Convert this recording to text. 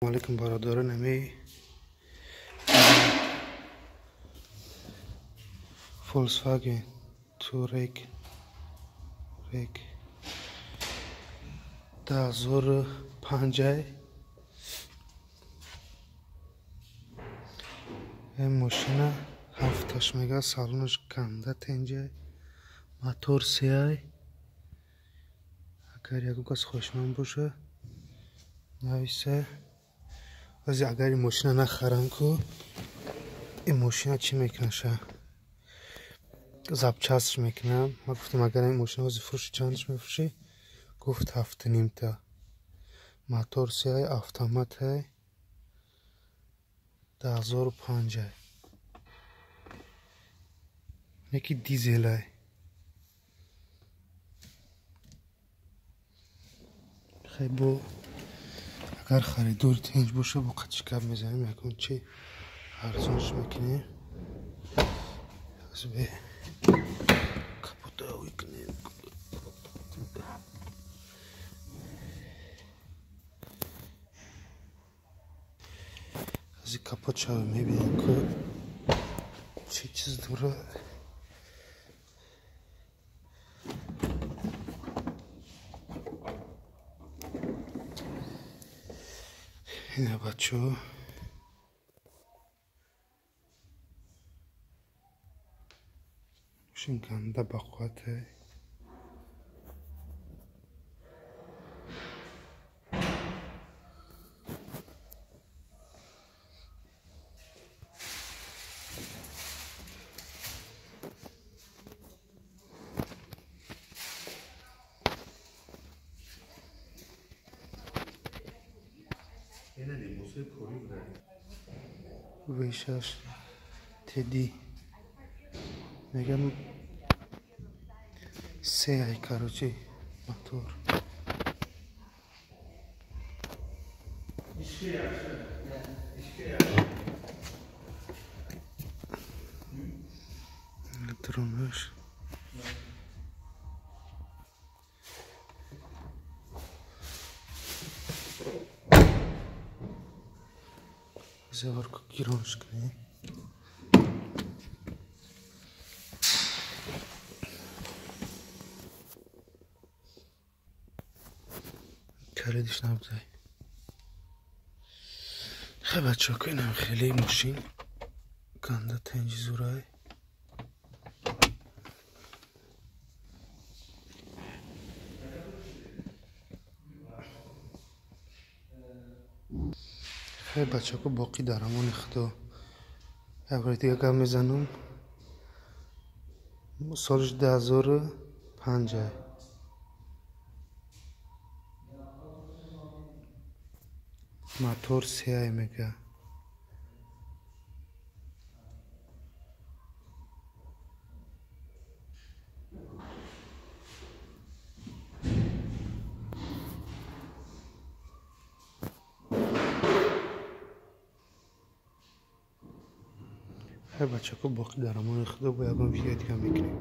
Алейкум, бародарон, ами Volkswagen Touareg Reg 2005. Ин мошина ҳафташ мега, салонаш ганда тенҷай, мотор сеай. Агар ягон кас хоҳишманд боша, нависа. Ози агар ин мошина нахарам ку, ин мошина чӣ мекунаша? Запчастш мекунам. Ман гуфтам, агар ин мошина ози фурӯши, чандаш мефурӯшӣ? Гуфт, 7,5 та. Мотор сеай, автоматай, 2005-ай, яки дизелай. Хай, бо агар харидори тинҷ боша, бо қатиш гап мезанем, ягон чи арзонш мекунем. Бе капота кунем. Ази капот шава, мебинем, ку чӣ чиз дора. Ина, бачаҳо, мошин ганда бақувватай. V6 TDI мегам, сеай, короче, мотор. Дронаш. Заварку гиронш кунем. Калидиш набудай. Хай, бачаҳо, инам хеле мошин ганда тенҷи зурай. Хай, бачако, боқӣ дар амони Худо. Як бори дига гап мезанам, солиш 2005-ай, мотор сеай мега. Хай, бачако, боқӣ дар амони Худо, бо ягон видеои дига мекунем.